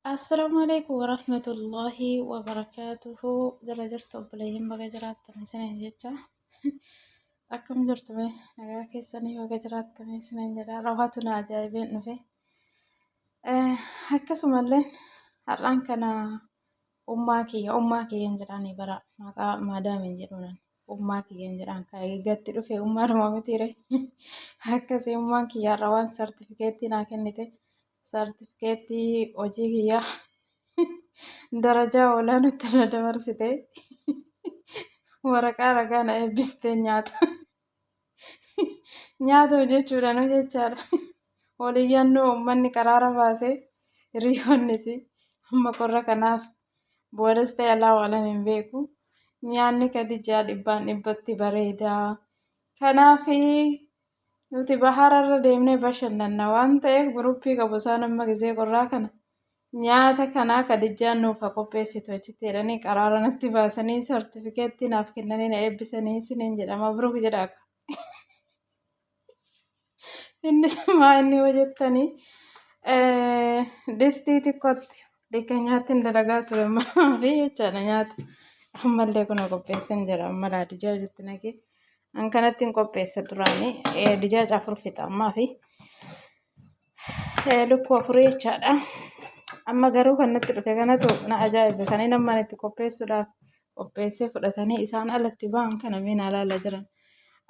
Assalaamu alaikum warahmatullaahi wabarakaatuhu. Jala jirtu obboleeyyan, baga jiraattan isiniin jecha. Akkam jirtu mee? Nagaa keessanii? Baga jiraattan isiniin jedha. Rawaatu na ajaa'ibeen dhufe. Akkasumallee har'aan kana ummaa kiyya, ummaa kiyyan jedhaanii bara maqaa maadaamiin jedhuunan ummaa kiyyan jedhaan kan eeggatti dhufe ummaadhuma mitiire. Akkasii ummaan kiyya har'a waan sartifikeettii naa kennite, saartifikeettii hojii kiyyaa darajaa olaanutti na dabarsite, waraqaa ragaa na eebbistee nyaata nyaata hojjechuudhaan jechaadha. Waliyyannoo uummanni qaraara baasee hiriyoonnis amma qorra kanaaf boodas ta'e alaa waalan hin beeku. Nyaanni Kadijaa dhibbaan dhibbatti bareedaa. Kanaaf nuti bahara irra deemnee bashannanna waan ta'eef guruppii qabu isaan amma gisee qorraa kana nyaata kanaa Kadijjaan nuuf haa qopheessitu achitti jedhanii qaraara natti baasanii sartifikeettii naaf kennanii na eebbisanii isiniin jedha. Mabruuk jedha akka. Innis maa inni hojjettanii distii xiqqootti dhiqqa nyaattiin dalagaa ture maafi jechaadha nyaata. Ammallee kun qopheessan jira, amma laadijaa hojjetti nagee. An kanatti hin qopheessa duraanii dijaaja afur fixa ammaa fi lukkuu afurii jechaadha. Amma garuu kan natti dhufe kanatu na ajaa'ibe, kan inni ammaan itti qopheessuudhaaf qopheessee fudhatanii isaan alatti ba'an kana mee naa laala jiran.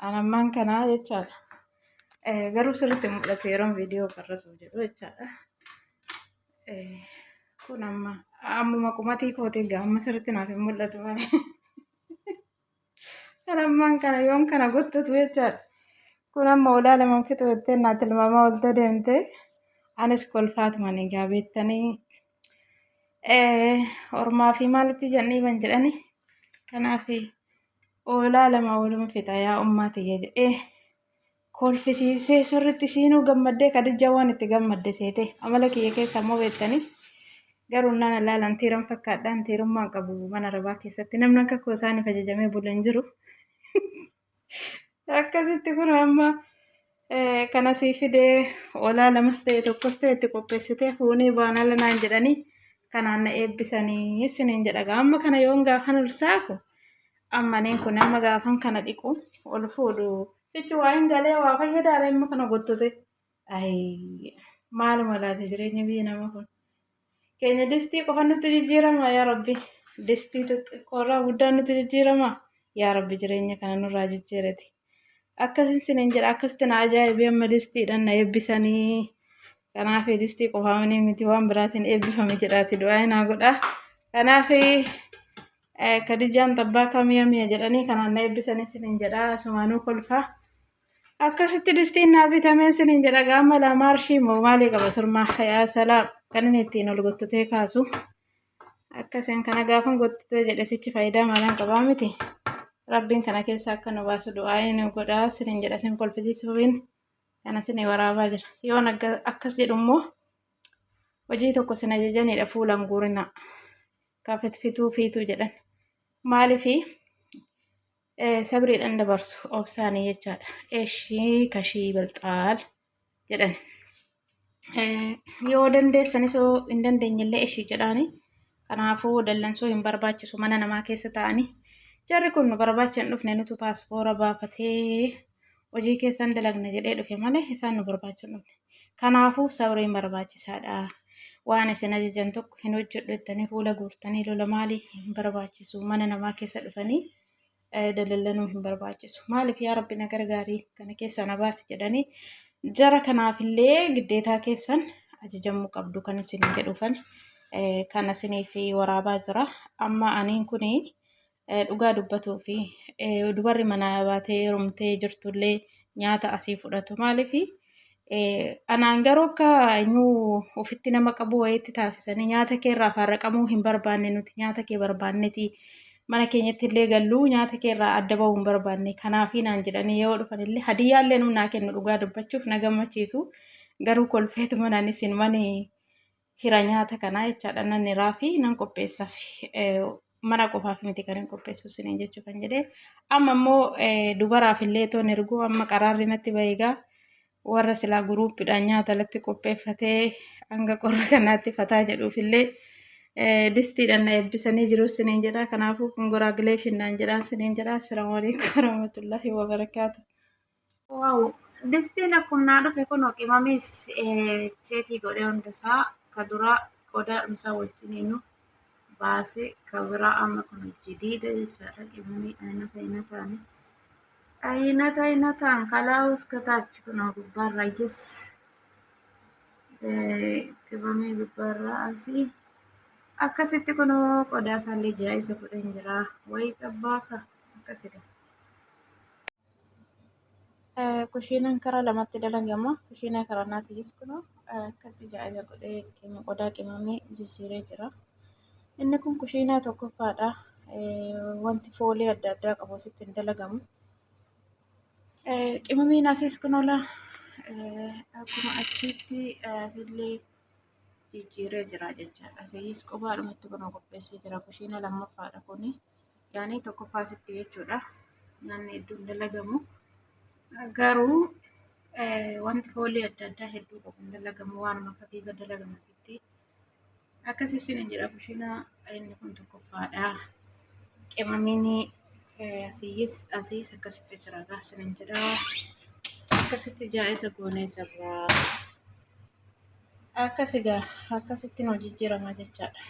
An ammaan kanaa jechaadha. Garuu sirriitti mul'atu yeroon viidiyoo qarrasuuf jedhu jechaadha. Kun amma ammuma qumatii kootii gaa amma sirriitti naaf hin mul'atu malee. Kan ammaan kana yoom kana guuttatu jechaadha. Kun amma ulaa lamaan fixu jettee naa tilmaamaa ooltee deemte. Anis kolfaatuma ni gaa beektanii. Ormaa fi maalitti jedhanii ban jedhani. Kanaaf oolaa lama ooluma fixa yaa ummaa tiyya jedhee kolfisiisee sirriitti ishiinuu gammaddee, Kadijjaa waan itti gammadde seete. Amala kiyya keessa immoo beektanii garuu naan ilaalan tiiran fakkaadhaan tiirummaan qabu. Mana arabaa keessatti namni akka koo isaaniif ajajamee bulu hin jiru. Akkasitti kun amma kana sii fidee olaa lamas ta'e tokkos ta'e itti qopheessitee fuunee baanala naan jedhanii kanaan na eebbisanii isiniin jedha. Amma kana yoon gaafan ol saaku ammaneen kun amma gaafan kana dhiqu ol fuudhu sichi waa hin galee waa fayyadaadha amma kana gottute. Ayi, maaluma laata jireenya biyya nama kun? Keenya distii qofa nutti jijjiirama, yaa rabbi. Distii xixiqqoorraa guddaan nutti jijjiirama, yaa rabbi, jireenya kana nurraa jijjiirati. Akkasin sinin jedha, akkasitti na ajaa'ibee amma distiidhaan na eebbisanii. Kanaaf distii qofaamanii miti, waan biraatiin eebbifame jedhaati du'aa naa godha. Kanaaf Kadijaan xabbaa kamiya miya jedhanii kanaan na eebbisanii sinin jedha, asumaanuu kolfaa. Akkasitti distiin naa bitamee sinin jedha. Gaama lamaarshii moo maalii qaba sirmaa yaa salaam kan inni ittiin ol gottotee kaasu. Akkasiin kana gaafan gottotee jedhe sichi faayidaa maalaan qabaa miti. Rabbiin kana keessa akka nu baasu du'aa nu godhaa sinin jedha, sin kolfisiisuufiin kana sini waraabaa jira. Yoon akkas jedhu immoo hojii tokko sin ajajanidha, fuulaan guurinaa. Ka fitfituu fiituu jedhan. Maaliifi sabriidhaan dabarsu obsaanii jechaadha. Eshii kashii balxaal jedhan. Yoo dandeessanis yoo hin dandeenyellee eshii jedhaani. Kanaafuu dallansuu hin barbaachisu mana namaa keessa taa'anii. Jarri kun nu barbaacha hin dhufne, nutu paaspoora baafatee hojii keessan dalagna jedhee dhufe malee isaan nu barbaacha hin dhufne. Kanaafuu sabriin barbaachisaadha. Waan isin ajajan tokko hin hojjedhu jettanii fuula guurtanii lola maalii hin barbaachisu. Mana namaa keessa dhufanii dalallanuu hin barbaachisu. Maaliif yaa Rabbi na gargaarii kana keessaa na baasi jedhanii jara kanaafillee giddeetaa keessan ajajamuu qabdu kan isin jedhuufan kan isiniif waraabaa jira. Amma aniin kuni dhugaa dubbatuu fi dubarri manaa baatee heerumtee jirtullee nyaata asii fudhatu. Maaliif anaan garuu akka eenyuu ofitti nama qabu wayiitti taasisanii nyaata kee irraa faarraqamuu hin barbaanne, nuti nyaata kee barbaanneti mana keenyatti illee galluu nyaata kee irraa adda bahuu hin barbaanne kanaafii naan jedhanii yoo dhufan illee hadiyyaallee nu naa kennu, dhugaa dubbachuuf na gammachiisu. Garuu kolfeetuma naan isin mani hira nyaata kanaa jechaadha, nan hiraa fi nan qopheessaaf, mana qofaaf miti kan hin qopheessu isiniin jechuu kan jedhee. Amma immoo dubaraaf illee toon erguu amma qaraarri natti baheegaa Warra silaa guruuppiidhaan nyaata alatti qopheeffatee hanga qorra kanaatti fataa jedhuufillee distiidhaan na eebbisanii jiru siniin jedha. Kanaafuu congratulation naan jedhaan siniin jedha. Assalaamu alaikum warahmatullahi wabarakaatu. Wow! Distiin akkuma naa dhufe kun qimamis check godhee hundasaa ka dura qodaa isaa wajjiniinu baasee ka biraa amma kun jadiida jechaadha. Qimamii aynata aynataani. Aynata aynataan kalaa'us kataach kunoo gubbaarraa yes qimamii gubbaarraa asii akkasitti kunoo qodaa isaallee ji'a isa godheen jira. Wayii xabbaaka akkasidha. Kushiinaan karaa lamatti dalagama. Kushiinaa karaa naatiyyis kunoo akkatti jaa'ila godhee qodaa qimamii jijjiiree jira. Inni kun kushiinaa tokkoffaadha. Wanti foolii adda addaa qabu asitti hin dalagamu. Qimamiin asiis kunoola akkuma achitti asillee jijjiiree jira jechaadha. Asiis qobaadhumatti kunoo qopheessee jira. Kushiinaa lammaffaadha kuni. Yaani tokkoffaa asitti jechuudha. Nyaanni hedduun dalagamu. Garuu wanti foolii adda addaa hedduu qabu hin dalagamu. Waanuma kafiifa dalagama asitti. Akkas isin jedha, kushiinaa inni kun tokkoffaadha. Qimamiin asiis asiis akkasitti jira isin jedha. Akkasitti jaa'isa goonee jirra. Akkas egaa akkasitti nu jijjiirama jechaadha.